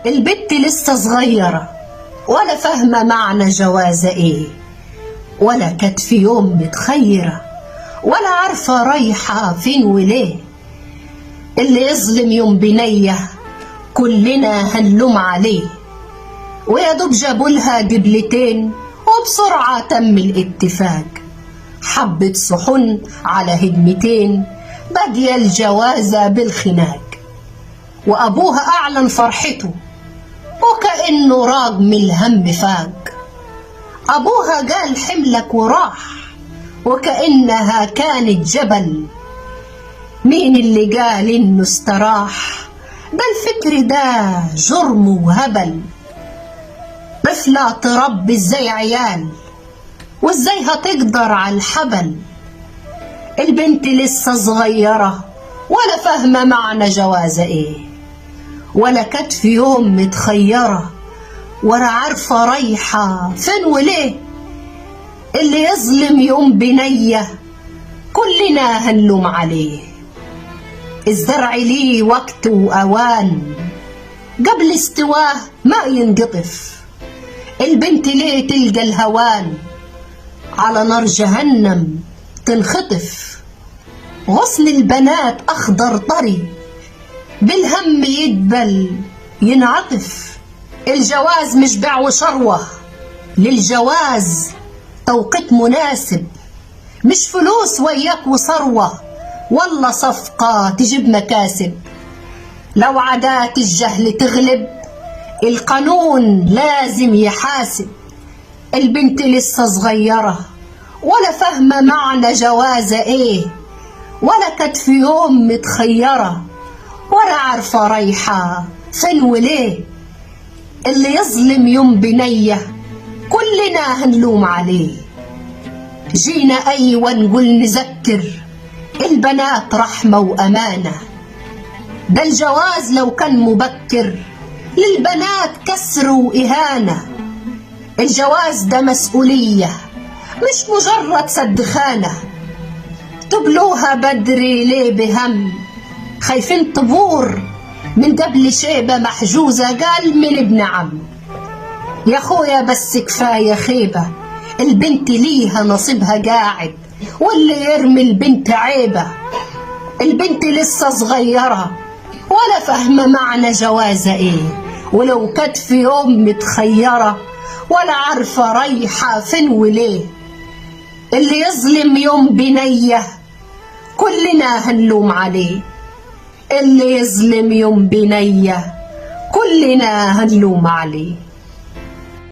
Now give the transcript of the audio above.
البت لسه صغيرة ولا فاهمة معنى جوازة ايه، ولا كانت في يوم متخيرة، ولا عارفة رايحة فين وليه. اللي يظلم يوم بنية كلنا هنلوم عليه، ويا دوب جابولها دبلتين وبسرعة تم الاتفاق. حبة صحن على هدمتين بادية الجوازة بالخناق، وأبوها أعلن فرحته وكأنه راج من الهم فاق. أبوها قال حملك وراح وكأنها كانت جبل. مين اللي قال إنه استراح؟ ده الفكر ده جرم وهبل. طفلة تربي ازاي عيال وازاي هتقدر على الحبل؟ البنت لسه صغيرة ولا فاهمة معنى جوازة ايه، ولا كانت في يوم متخيرة، ولا عارفة رايحة فين وليه. اللي يظلم يوم بنية كلنا هنلوم عليه. الزرع ليه وقت وأوان قبل استواه ما ينقطف. البنت ليه تلقى الهوان على نار جهنم تنخطف. غصن البنات أخضر طري بالهم يدبل ينعطف. الجواز مش بيع وشروة، للجواز توقيت مناسب، مش فلوس وياك وثروة ولا صفقة تجيب مكاسب. لو عادات الجهل تغلب القانون لازم يحاسب. البنت لسه صغيرة ولا فاهمة معنى جوازة ايه، ولا كانت في يوم متخيرة، ولا عارفة رايحة فين وليه. اللي يظلم يوم بنية كلنا هنلوم عليه. جينا أيوة نقول نذكر البنات رحمة وأمانة، ده الجواز لو كان مبكر للبنات كسر وإهانة. الجواز ده مسؤولية مش مجرد سد خانة. تبلوها بدري ليه بهم؟ خايفين طبور من قبل شيبة محجوزة قال من ابن عم. يا خويا بس كفاية خيبة، البنت ليها نصيبها قاعد، واللي يرمي البنت عيبة. البنت لسه صغيرة ولا فاهمة معنى جوازة ايه، ولو كانت في يوم متخيرة ولا عارفة رايحة فين وليه. اللي يظلم يوم بنية كلنا هنلوم عليه. اللي يظلم يوم بنية كلنا هنلوم عليه.